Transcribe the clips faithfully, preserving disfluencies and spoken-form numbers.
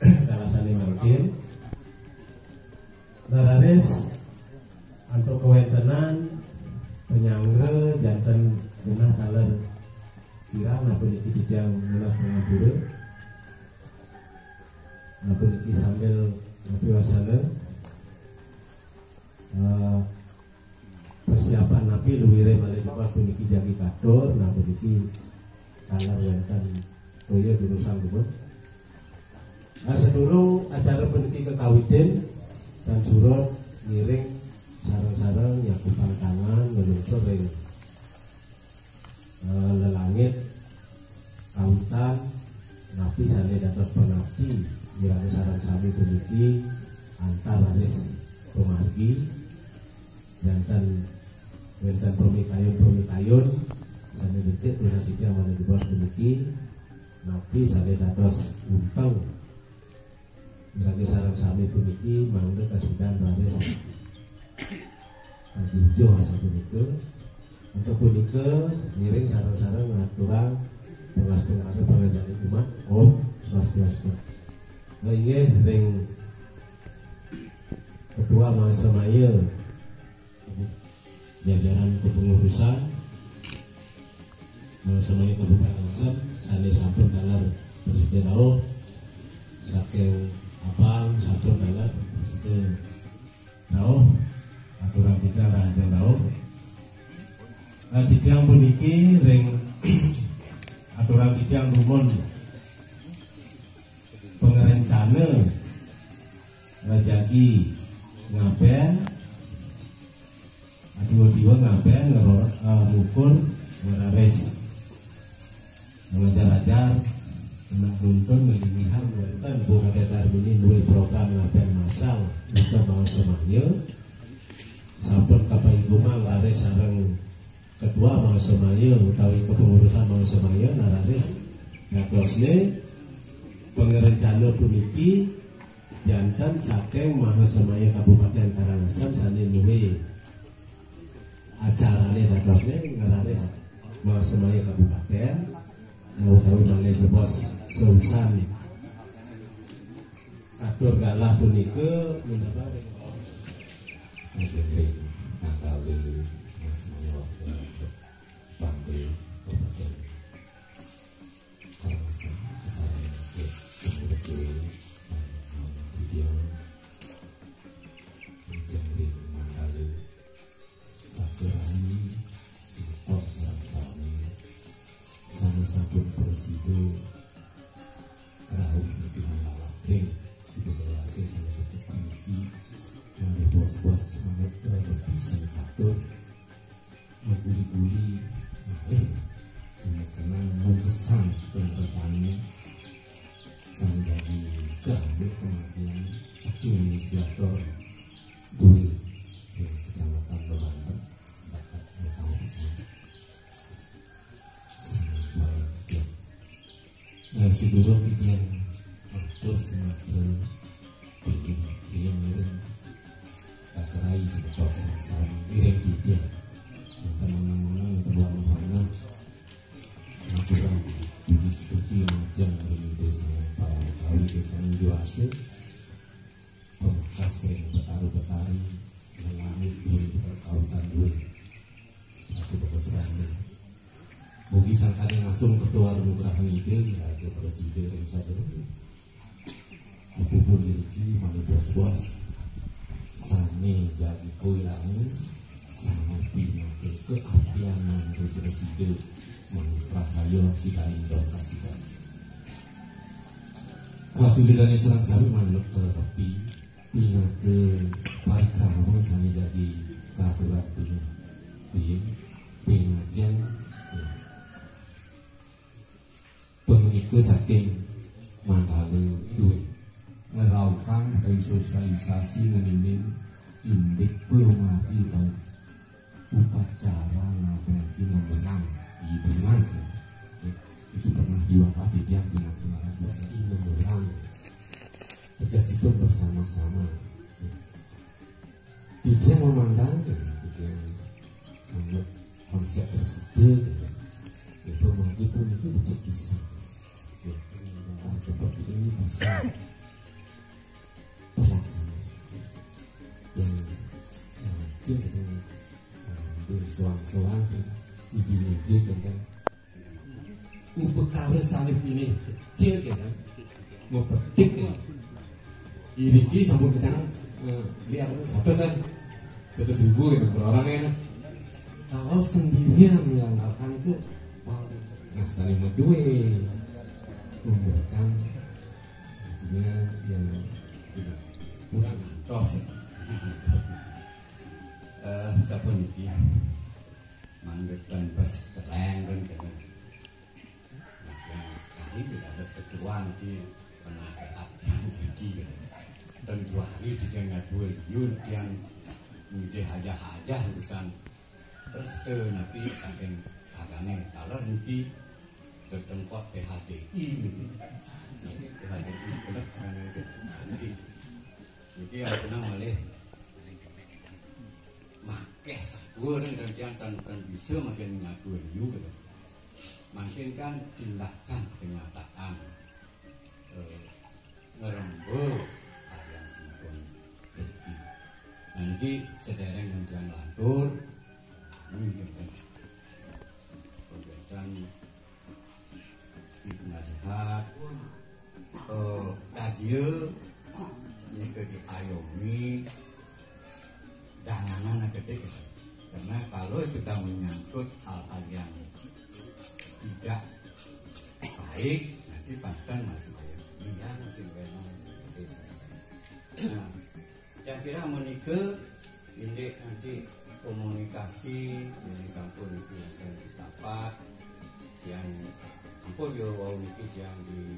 Kalasané mangkin. Nah, raris antuk kawéntenan panyangga janten genah taler kirang, nah puniki titiang nunas pangampura. Nah puniki sambil napi wasana, eh, persiapan napi luwiré malih jebak puniki jagi katur, nah puniki taler wénten toya durusang dumun. Nah, sadurung acara puniki kakawitin, tan surut ngiring sareng-sareng nyakupang tangan nglungsur ring, eh, lelangit kawitan napi sané dados pangabdi ngiring sareng sami puniki antar raris pamargi. Janten wénten pamikayun-pamikayun sané becik tunas titiang malih jebos puniki, napi sané dados unteng ngiring sareng sami puniki mangda kasidan raris kajujuh asapunika. Antuk punika ngiring sareng-sareng ngaturang pangaspengara panganjali umat. Om Swastiastu. Nah, inggih ring Ketua Mahasemaya jajaran kepengurusan, eh, Semaya Kabupaten Asem, sané sampun taler prasida rauh, saking abang sampun taler prasida rauh, aturang titiang rahajeng rauh. Eh, titiang puniki ring aturang titiang dumun pangrencana ngajagi ngabén, adiwa-diwa ngabén ngero-, eh, ngukur ngeraris, ngajar-ajar, anak nuntun ngelingihan wénten Bu Kadék Darmini duwé program ngabén massal Buka Mahasemaya. Sampun kapaigumang raris sareng Ketua Mahasemaya utawi kepengurusan Mahasemaya, nah raris dadosné pangrencana puniki janten saking Mahasemaya Kabupaten Karangasem sané nuwé acarané dadosné ngeraris Mahasemaya Kabupaten, nah utawi malih jebos seusan katur galah punika minangka ring Ring Nangkali Mahasemaya Pande Kabupaten Karangasem, kasarengin pengurus D W, sareng Didion, Ujang Ring Nangkali, Pak Rai, Singkong sareng sami, sané sampun prasida rauh nepihan lalap ring sida welasé sané becik puniki, malih bos-bos manut nepi sané katur, maguli-guli malih. Sang pun pertani sang jadi keramik kematian saking inisiator duwe ing Kecamatan Bebanten, bakat mekawa pisan. Sang bae. Eh, sedulur titiang matur sumatra tinggi ring ngiring kakerai semeton sami ngiring titiang. Enten menang-menang, enten buat menang. Ngaturang puji stuti majeng ring Ida Sang Parama Kawi, Ida Sang Widiwasa, pamekas ring Betara Betari, lelangit duwe kawitan duwe. Aku bakal serahna. Mugi sangkaning asung ketuan nugrahan Ida, ngraga prasida ring sajeroning pupuh iriki malih bos-bos sane jagi kawilangan, sane pinaka kaartianan ring prasida malih prahaya sidaning dong kasidan. Kuatu Ida Dane sareng sami manut tetepi pinaka parikrama sane jagi katurang pinaka. Pingajeng, ya. Pangunika saking Mandala duwe ngraosang ring sosialisasi ngeninin indik pamadi bau upacara ngabdi nemerang hiburan. Itu pernah diwakasi tiang pinaka narasubara nemerang. Tegesipun bersama-sama. Titiang memandang, titiang manut konsep prasida, ya, pamadi puniki becik pisan. Ya, hal seperti ini bisa terlaksana. Yang mungkin itu, nah, hampir soang-soang, izin-izin, ya kan. Upakara sane pinih kecil, ya kan? Mau petik, ya. Iriki sampun kecang, eh, liar, satu kan? Satu seribu, ya, per orang, ya. Kalau sendirian menyangkalkan itu, nah, sane madue memberikan, artinya, yang tidak kurang antos. Eh, sapuniki. Mangda ten bes kereng ten kene. Nah, yang kami tidak ada ketuan di penasehat yang tinggi kene. Dan dua hari juga ngadua liun yang ngidih hajah-hajah urusan. Terus te napi saking ragane taler niki tetengkot P H D I niki. P H D I kena kerana niki. Niki yang kenang malih makeh satua ring dadian tan, tan bisa makin nyatu liu gitu. Mangkin kan tindakan kenyataan, eh, ngeremba karyan sampun dadi. Nah, niki sedereng ngendiang lantur, niki ngendiang pembetan Ibu Nasihat pun, eh, dadia nika diayomi danganan gedé. Karena kalau sudah menyangkut hal-hal yang tidak baik, nanti bahkan masih banyak yang masih banyak. Nah, saya kira menika indik nanti komunikasi yang sampun itu yang dapat yang ampun ya wau niki yang di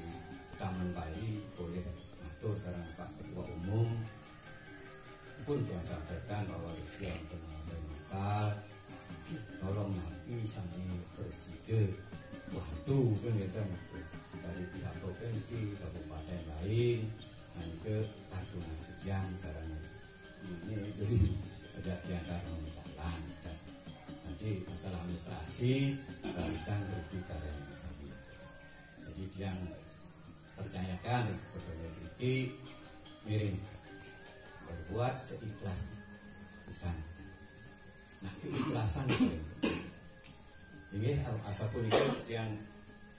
Taman Bali boleh ngatur sareng Pak Ketua Umum pun yang sampaikan bahwa yang penonton masal tolong nanti sambil preside waktu kan ya kan dari pihak provinsi kabupaten lain nanti aku masuk yang sarana ini jadi ada tiada jalan nanti masalah administrasi barisan berarti kalian bisa jadi yang percayakan sebetulnya diri miring berbuat seikhlas pisan. Nah, keikhlasan itu. Ini asapunika yang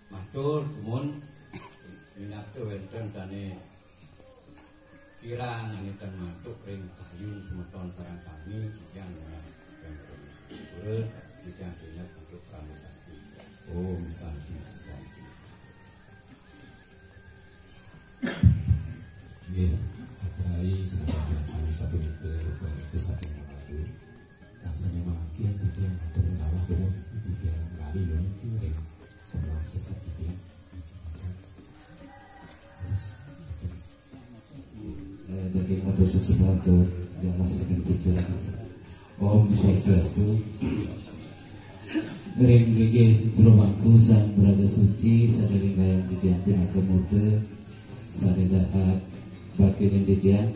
matur kumun minaktu wenten sane kirang aniten mantuk ring kayun semeton sarang sami yang lunas yang pura kita sinat untuk kamu sakti. Om Santi Santi. Nggih, aterai semeton sareng sami sapunika rupa itu saking Manado. Rasane mangkin titiang matur ngawah dulu titiang lali dulu ring penasehat Sukses untuk galah saking pikiran. Om Swastiastu. Ring gigi Jero Bangku Sang Braga Suci, sadaya ring gayang titiang pinaka murda, sadaya dahat bakti ring titiang.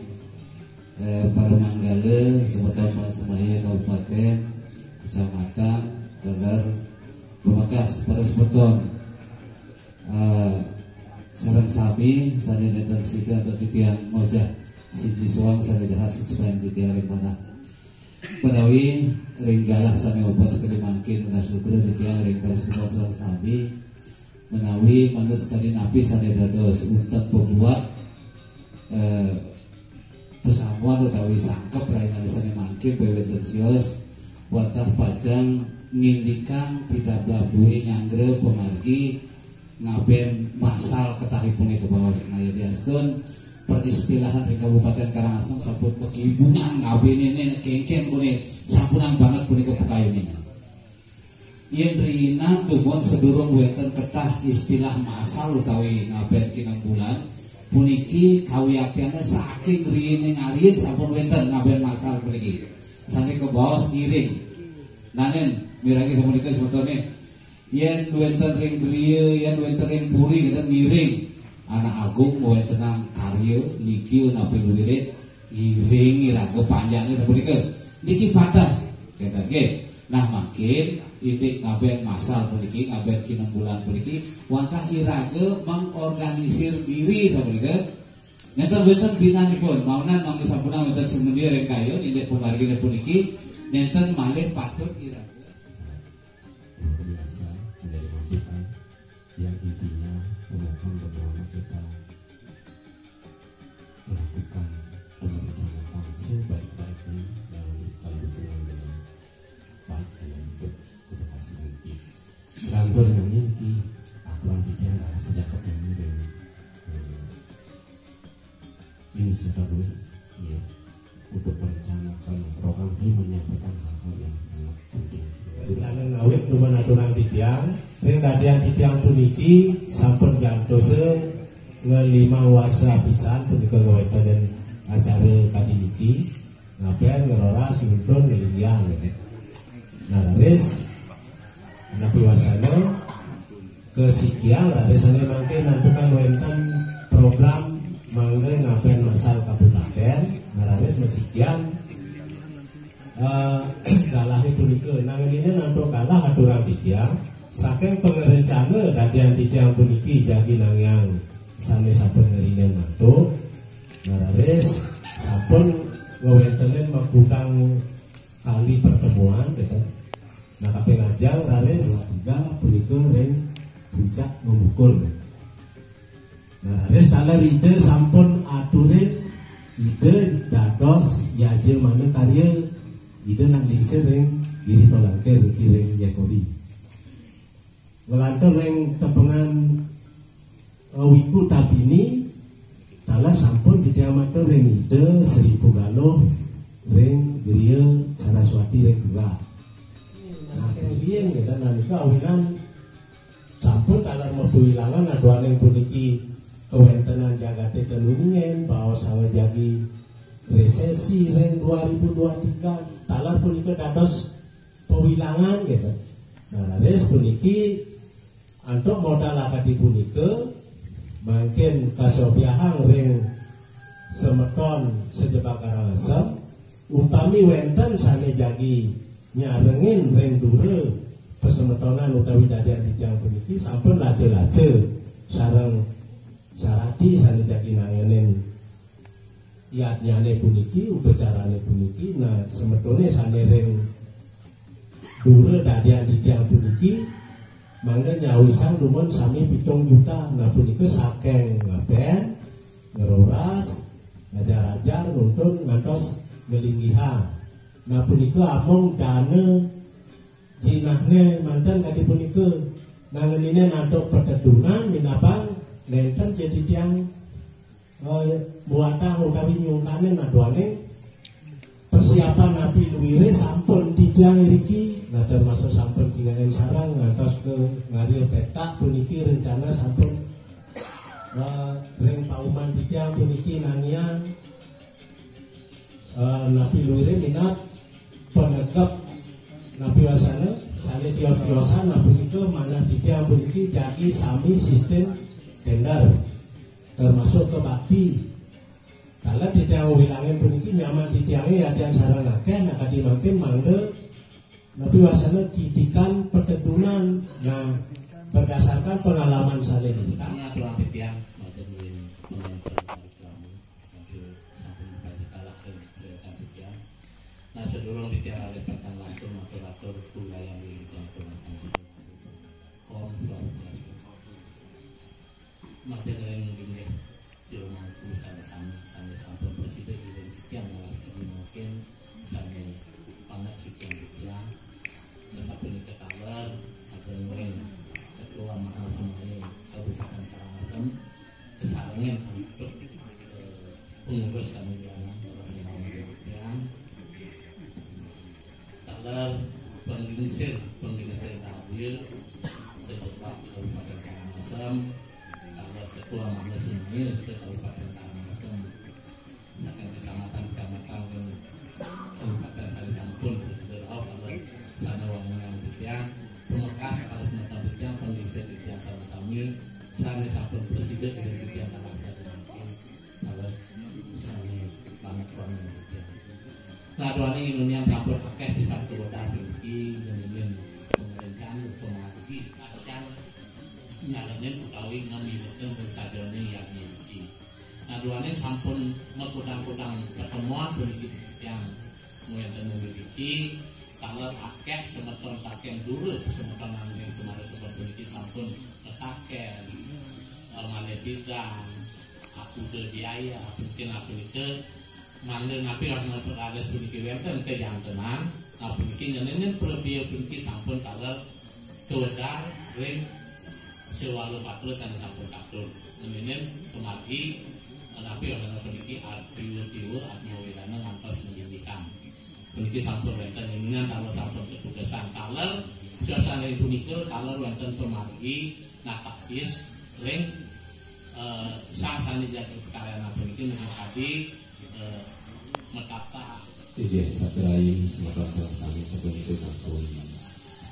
Eh, para manggala, semeton semaya kabupaten, kecamatan, taler pamekas para semeton. Eh, sareng sami sane nenten sida antuk titiang ngojah siji soang sane dahat suksmayang titiang ring manah. Menawi ring galah sane obos kadi mangkin nunas lugra titiang ring para semeton sareng sami, menawi manut kadi napi sane dados untat pabuat, eh, pasamuan utawi sangkep rahinane sane mangkin, wenten sios wantah pacang ngindikang pidabdab due nyanggra pamargi ngaben masal ketahipune kabaos. Nah, yadiastun peristilahan ring Kabupaten Karangasem sampun kagibunan ngabenene kengken pune sampunang banget punika pakayunina. Yen riinan dumun sadurung wenten ketah istilah masal utawi ngaben kinambulan, puniki kawiatiane saking riining ariin sampun wenten ngaben masal puniki. Sane kabaos ngiring. Nanen, miragi sapunika semetone. Yen wenten ring griya, yen wenten ring puri, kita ngiring. Anak agung mawentenang karya, niki napi luwire, ngiring iraga panjane sapunika. Niki pateh. Kenten nggih. Nah, mangkin indik ngaben masal puniki, ngaben kinambulan puniki, wantah iraga mengorganisir diri sapunika. Nenten wenten binanipun, maunan mangke sampunang wenten sumendya ring kayun, indik pamargine puniki, nenten malih patut iraga. Luar biasa, menjadi masukan yang intinya memohon bersama kita melakukan pemerencanaan sebaik-baiknya dalam kalau hubungan dengan baik dengan hidup. Terima kasih mungkin. Sampun niki, aku nantikan sedekah ini dengan, eh, ini sudah duit, ya, untuk merencanakan program ini menyampaikan hal-hal yang sangat penting. Rencana ngawit dumun aturang titiang, ring dadian titiang puniki sampun gantosa ngelima warsa pisan punika ngawitanin acara kadi niki, ngaben ngeroras nuntun ngelinggihang. Nah, raris, napi warsana, kesikian, raris sane mangke nantukan wenten program mangda ngaben masal kabupaten, nah, raris masikian, eh, galahe punika. Nanging ini nantuk galah aturang titiang, saking pangarencana dadian titiang puniki jagi nangiang sane sampun ngrinen mantuk, nah, raris sampun ngwentenin makudang kali pertemuan, gitu. Nah, kaping ajeng raris tiga punika ring puncak Memukul. Nah, raris taler Ida sampun aturin Ida dados yaja mana karya, Ida nak lingsir ring Giri Tolangkir, ring Yekoli. Nglantur ring tepengan, eh, Wiku Tabini, taler sampun titiang matur ring Ida Sri Pugaluh ring griya Saraswati ring Gerak. Nah, riin kita nanika awinan sampun taler mapawilangan aduaning puniki kawentenan jagate ten uningen, baos sanga jagi resesi ring dua ribu dua tiga, taler punika dados pawilangan, gitu. Nah, raris puniki antuk modal akadi punika mangkin kasobiahang ring semeton sajebag Karangasem, upami wenten sane jagi nyarengin ring dura pasemetonan utawi dadian titiang puniki, sampun laja-laja sareng sarati sane jagi nangenin yadnyane puniki, upacarane puniki. Nah, semetone sane ring dura dadian titiang puniki, mangda nyawisang dumun sami pitung juta. Nah, punika saking ngaben, ngeroras, ngajar-ajar, nuntun ngantos ngelinggihang. Nah, punika amung dana jinahne manten kadi punika. Nangenine nantuk patedunan minabang nenten ja titiang, eh, muatang utawi nyungkanin aduaning persiapan napi luire sampun titiang iriki. Nah, termasuk sampun kinangen sareng ngantos ke ngarya petak puniki rencana sampun, eh, ring pauman titiang puniki nangiang Eh, napi luire minat penegep napi wasana sane tios-tiosan napi nika manah titiang puniki jagi sami sistem tender termasuk ke bakti. Kalau titiang wilangin puniki nyaman titiange yatian sareng akeh, nah kadi mangkin mangda napi wasana kidikan petedunan, nah berdasarkan pengalaman sane nika. Ngaturang titiang matur nuwun pangenten parikrama. Sampun, sampun parikrama. Nah, sedurung titiang raris pacang lantur matur-atur, kulayan ring titiang. Om Swastiastu. Matur ring inggih jero mangku sareng sami, sane sampun prasida ring titiang, malas kadi mangkin sane banget sucian titiang. Sapunika taler ageng ring Ketua Mahasemaya Kabupaten Karangasem, kasarengin antuk, eh, pengurus sane lianan, para pengurus titiang. Taler panglingsir, panglingsir dapur sajebag Kabupaten Karangasem, taler Ketua Mahasemaya se-Kabupaten Karangasem, saking kecamatan-kecamatan ring kabupaten sane sampun prasida rauh, taler sane wangunan titiang, pamekas taler semeton titiang, panglingsir titiang sareng sami, sane sampun prasida ring titiang taler sane mangkin, taler sane banget wangunan titiang. Nah, duaning inunian sampun akeh pisan kawedar puniki ngeninin pamrencan utawi pamargi, pacang nyalenin utawi ngamiletin ring sajeroning yadnya niki. Nah, duaning sampun makudang-kudang pertemuan puniki titiang ngwenten mriki, taler akeh semeton saking dulur, semeton anggen kemarin tempat puniki sampun ketaken, eh, malih bidang, akuda biaya, mungkin apunike mangda napi raris puniki wenten kajantenan, nah, puniki ngeninin prabéa puniki sampun taler kawedar ring sewala patra sane sampun katur. Ngeninin pamargi, napi wantah puniki atiwa-tiwa atma wirana ngantos mendidikan. Puniki sampun wenten inunian taler sampun ketugesan taler, suasana punika taler wenten pamargi natak tiis ring, eh, sang sane jagi pakaryan puniki, menika kadi, eh, metata. Inggih, Pak Rai, semeton sareng sami sapunika sampun,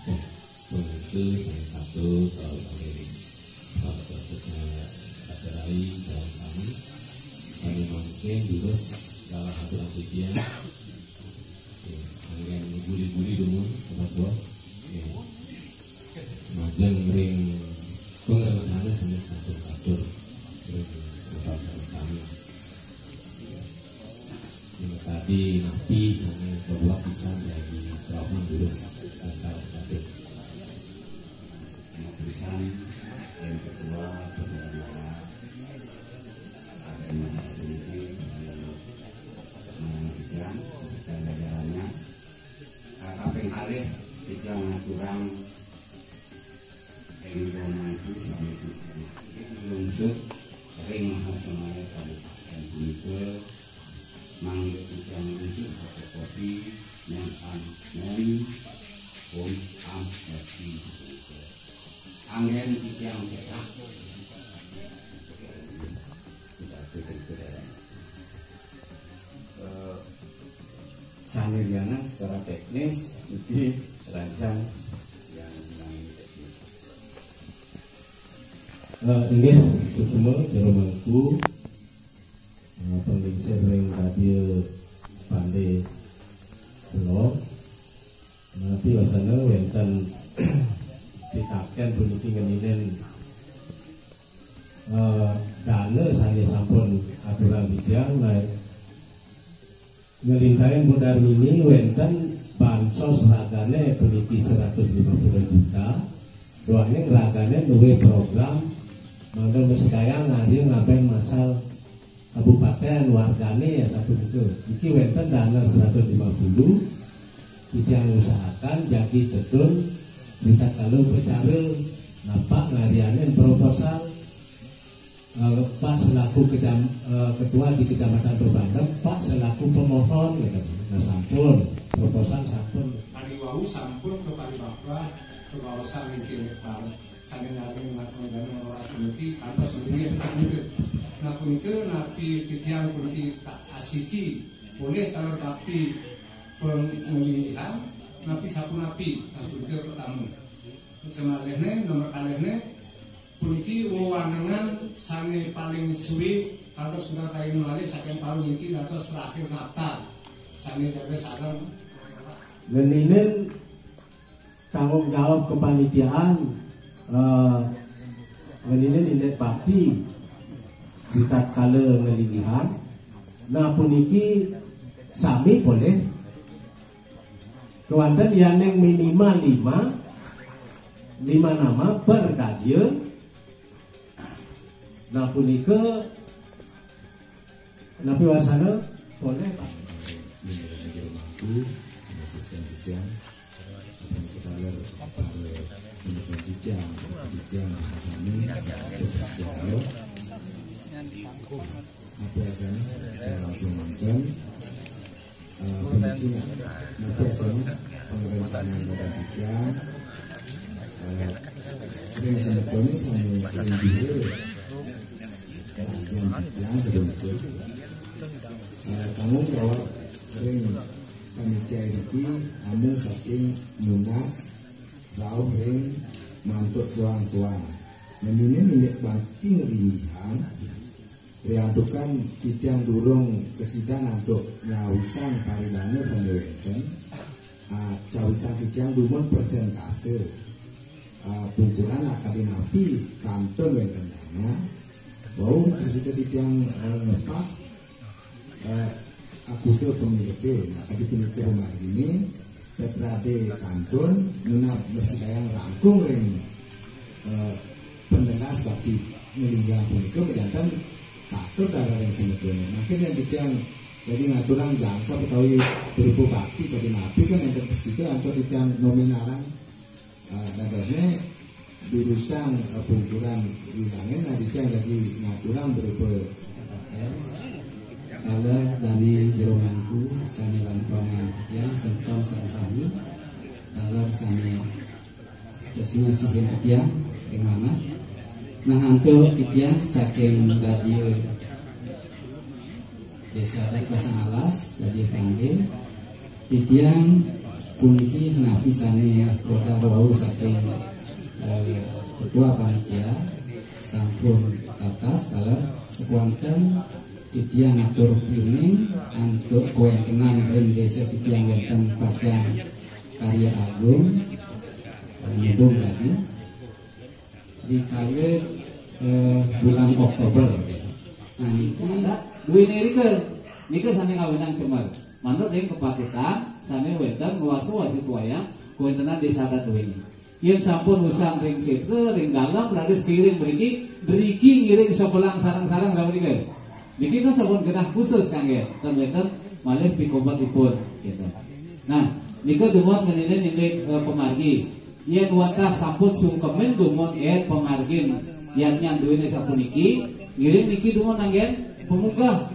eh, punika salah satu, eh, oleh Bapak Pak Rai sareng sami, sami mangkin durus galah aturang titiang. Nggih, anggen guli-guli dumun, Bapak Bos. Nggih. Majeng ring pangrengehane sane sampun katur ring Bapak sareng sami. Yen kadi napi sane kabuat pisan jagi rauh durus galah atur. Sama pisan ring ketua penyelenggara, ada yang masih penting, ada yang kurang, sekian jajarannya. Nah, kaping kalih titiang ngaturang ring Roma itu sami sami. Lungsur ring Mahasemaya Kabupaten punika, mangda titiang lungsur fotokopi nyangkan Om Am Bati punika. Anggen titiang cetak. Eh, sane lianan secara teknis niki rancang yang, yang teknis. Eh, inggih, suksma jero mangku, eh, panglingsir ring radio Pande Blog. Napi wasana wenten pitaken puniki ngeninin, eh, dana sane sampun aturang titiang, nah, nglintahin Bu Darmini wenten bansos ragane puniki seratus lima puluh juta, duaning ragane duwe program mangda masedayang ngarya ngaben masal kabupaten wargane ya sapunika. Niki wenten dana seratus lima puluh, titiang usahakan jagi tedun ritatkala upacara napak ngaryanin proposal. Eh, Pak selaku kecam-, eh, ketua di Kecamatan Pebandem, Pak selaku pemohon, gitu. Nah, sampun, proposal sampun. Kadi wau sampun kaparibawa, kabaosan mungkin, Pak. Sane nyaring ngaku dana ora sumiki, tanpa sumiki, ya, sumiki. Nah, punika napi titiang puniki tak asiki. Polih taler bakti panglinggihan, napi sapunapi, sapunika pertama. Samalihne, nomor kalihne, puniki wewanengan sane paling suwi kantos galah kalih malih saking palu niki dados terakhir nata sane jaga sareng. Ngeninin tanggung jawab kepanitiaan, eh, ngeninin indik bakti di tatkala ngelinggihan. Nah, puniki sami polih kewanten yaning minimal lima, lima nama per dadia. Nah, punika napi wasana polih, Pak? Mangku, maksudkan titiang, apa yang kita ler, para semeton titiang, titiang sama-sama, apa yang sana, kita langsung nonton. Eh, puniki napi asana pangrencangan dhateng titiang, eh, ring semetone sami ring jero bagian titiang semeton. Eh, tanggung jawab ring panitia iriki amung saking nunas rauh ring mantuk soang-soang. Menine indik bakti nglinggihan, riantukan titiang durung kasidan antuk nyawisang paridana sane wenten, ah, cawisang titiang dumun persentase, ah, pungkuran akadi napi kantun wenten dana, wau prasida titiang, eh, ngepah, eh, akuda pamilite. Nah, kadi punika pamargine, Pepdade kantun nunas mrasidayang langkung ring, eh, pendelas bakti nglinggihan punika, majanten katur darah ring semetone. Mangkin yen titiang dadi ngaturang jangkep utawi berupa bakti kadi napi kan enten prasida antuk titiang nominalang, eh, dadosne durusang, eh, pungkuran wilangin, nah, titiang dadi ngaturang berupa taler dane jero mangku sane langkung titiang semeton sareng sami, taler sane tresna sihin titiang ring manah. Nah, antuk titiang saking Dadia Desa Adat Pasang Alas, Dadia Pangge, titiang puniki napi sane kodah wau saking, eh, ketua panitia sampun tatas taler sakewanten titiang atur piuning antuk kawentenan ring desa titiang wenten pacang karya agung, eh, nyubung tadi. Di kawit, eh, bulan Oktober. Nah, niki duwene irika, nika sane ngawinang cemer. Manut ring kepatutan sane wenten ngwasa wasit wayang kawentenan desa adat duwene. Yen sampun usang ring setra, ring dalem, raris kiring mriki, driki ngiring sebelang sareng-sareng, sami nika. Niki kan sampun genah khusus kangge ten wenten malih pikobetipun, gitu. Nah, nika dumun ngeninin indik, eh, pamargi. Yen wantah sampun sungkemin dumun ed pamargin yatnyan duwene sapuniki, ngiring niki dumun anggen pamugah,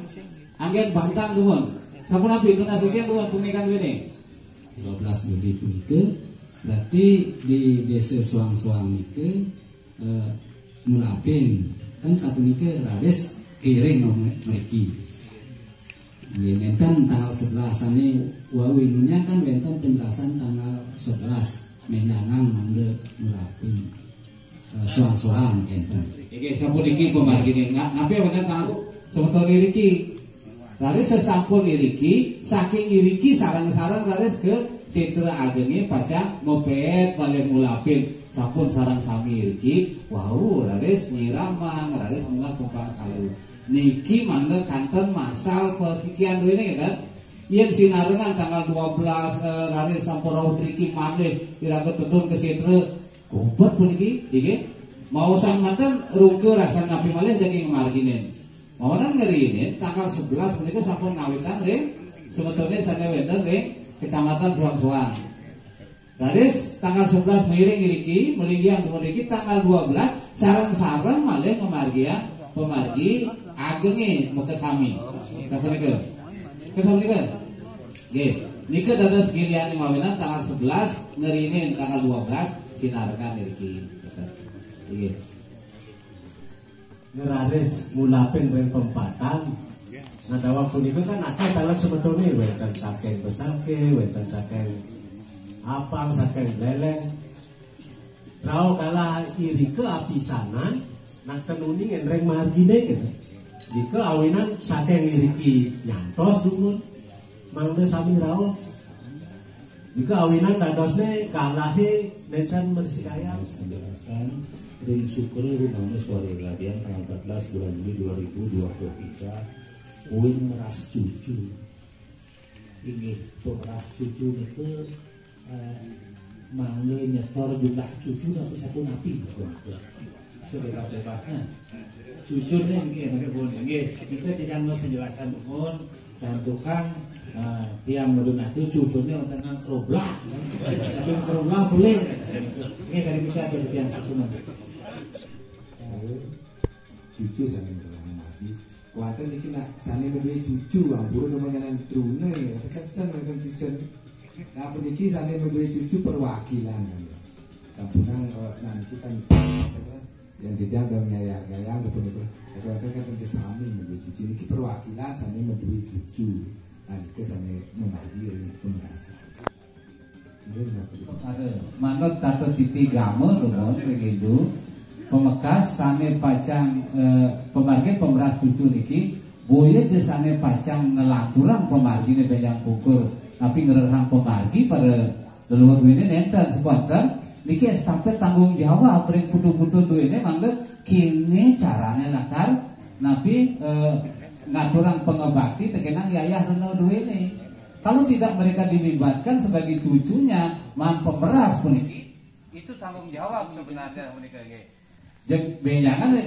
anggen bantang dumun. Sapunapi nunas titiang dumun punikan duwene? Dua belas Juli punika, berarti di desa soang-soang nika, eh, mulapin. Kan sapunika raris kiring mriki. Nggih, nenten tanggal sebelas sane wau inunnya kan wenten penjelasan tanggal sebelas menyangang mangda mulapin, eh, soang-soang kenten. Nggih, sapuniki pamargine. Nah, napi wenten tanggal semeton iriki? Raris sasampun iriki, saking iriki sareng-sareng raris ka setra agenge pacang mapet malih mulapin. Sampun sareng sami iriki, wau raris nyiramang, raris munggah kumpang salu. Niki mangda kanten masal pasikian duwene, kan? Yen sinarengan tanggal dua belas, eh, raris sampun rauh driki malih iraga tedun ka setra, gobet puniki, nggih. Maosang manten ruka rasan napi malih jagi ngamarginin. Mawanan ngrinin tanggal sebelas punika sampun ngawitang ring semetone sane wenten ring Kecamatan Soang-soang. Raris tanggal sebelas ngiring iriki, malinggihan dumun iriki, tanggal dua belas sareng-sareng malih ngamargiang pamargi agenge makasami. Sapunika? Kasapunika? Nggih. Nika dados giliane mawinan tanggal sebelas ngrinin tanggal dua belas sinarengan iriki. Nggih. Ngraris ngulapin ring pempatan. Nah, daweg punika kan akeh taler semetoné, wénten saking Besakih, wénten saking Apang, saking Buleleng. Rauh galah irika apisanan, nak ten uning énreng marginé gitu. Nika awinan saking iriki nyantos dumun. Mangda sami rauh. Nika awinan dadosné galahé nénten mrsidayang. Penjelasan ring Sukra Rumana Swariradian tanggal empat belas bulan Juli dua ribu dua puluh tiga, poin meras cucu. Inggih, pemeras cucu nika, eh, mangda nyetor jumlah cucu tapi sapunapi. Sebebas-bebasnya. Cucuné nggih, nggih, pun. Nggih, kita tidak mau penjelasan pun. Dan tukang, eh, tiang mudun atu cucuné wonten nang keroblah. Tapi keroblah boleh. Nggih, dari kita ada tiang cucu. Cucu sané ngrereh mati. Kuaten niki nak sané madué cucu, ampura nama nyanan truna ya, keten wonten cucun. Nah, puniki sané madué cucu perwakilan kan ya. Sampunang, eh, nah niki kan yang tidak ada nyayar gayang seperti itu. Tapi ada kan tentu sami madué cucu niki perwakilan sané madué cucu. Nah, niki sané membagi ring pemerasan. Perkara manut tata titi gama dumun ring Hindu, pamekas sané pacang, eh, pamargin pemeras cucu niki, boya ja sané pacang nglanturang pamarginé bénjang pungkur, napi ngrerehang pamargi para leluhur duéné nénten, sapunapi niki estafet tanggung jawab ring putu-putu duéné mangda kéné carané lakar napi, eh, ngaturang pangabakti tekénang yayah rena duéné. Kalau tidak mereka dilibatkan sebagai cucunya, man pemeras puniki, itu tanggung jawab sebenarnya puniki nggih. Jeg bénjangan,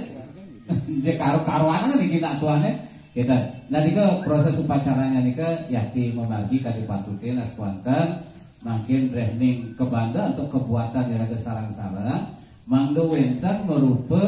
jeg karo-karoan niki nak tuane. Gitu. Nah, nika proses upacaranya nika yakti membagi kadi patutin as kuanten, mangkin rehning kebanda untuk kebuatan iraga sareng-sareng, mangda wénten merupa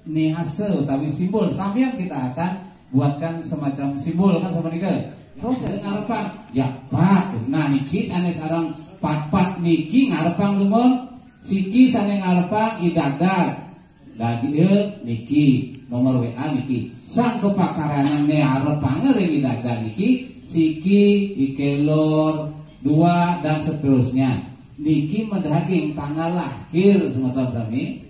nihasa utawi simbol. Samian kita akan buatkan semacam simbol kan sama nika. Terus ada ngarepang, ya pat. Nah, niki ane sareng pat-pat niki ngarepang dumun. Siki sane ngarepang idagdag. Dadi, eh, niki nomor W A niki. Sang kepakaryanan ne arepang ring idagdag niki, siki, ikelor, dua dan seterusnya. Niki medaging tanggal lahir semeton sami.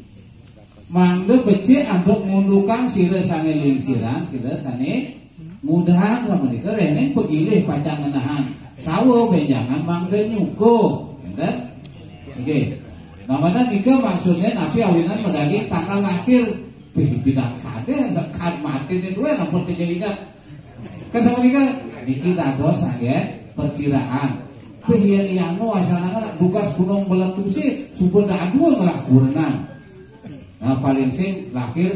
Mangda becik antuk ngundukang sira sane lingsirang, sira sane mudahan sama nika rene pagilih pacang ngenahang sawa benjangan mangda nyukup. Ngenten? Nggih. Namanya nika maksudnya napi awinan medaging tanggal lahir. Pih, bidang kadeh, kad mati ni dua, nampun kejadian. Kan sama nika, niki dados saja perkiraan. Pih, yang ianu asana kan dugas gunung meletusi, suba dadua ngelah kurenan. Nah, paling sing lahir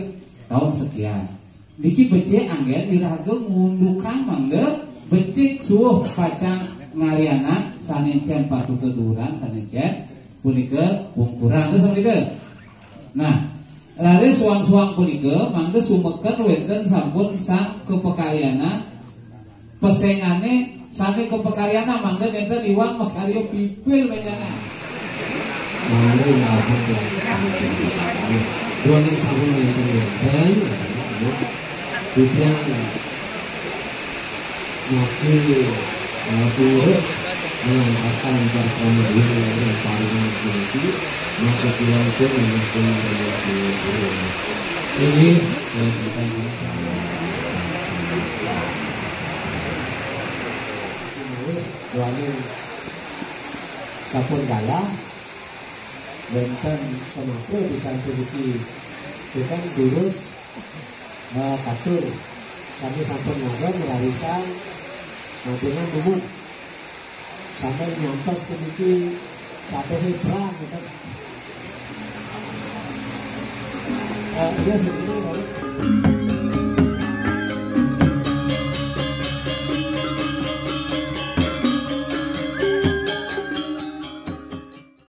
tahun sekian. Niki becik anggen iraga ngundukang mangda becik suuh pacang ngarianak sane encen patuta duuran, sane encen punika pungkuran. Terus punika. Nah, raris suang-suang punika mangda sumeken wenten sampun sang kapakaryanan. Pesengane sami kapakaryanan mangda nenten iwang makarya pipil menjana. Mangda nggih. Dua ning sampun nenten wenten. Titiang maki, eh, pengurus mengantarkan pertemuan yang paling kunci, maka tiang pun mengakui. Ini, eh, Wis, duaning sampun galah, wenten semaka pisan puniki. Kita durus, eh, katur. Sami sampun ngagem rarisan, majengan dumun. Sampai nyantos puniki, sampai hebrang, gitu. Eh, udah segitu, Raden.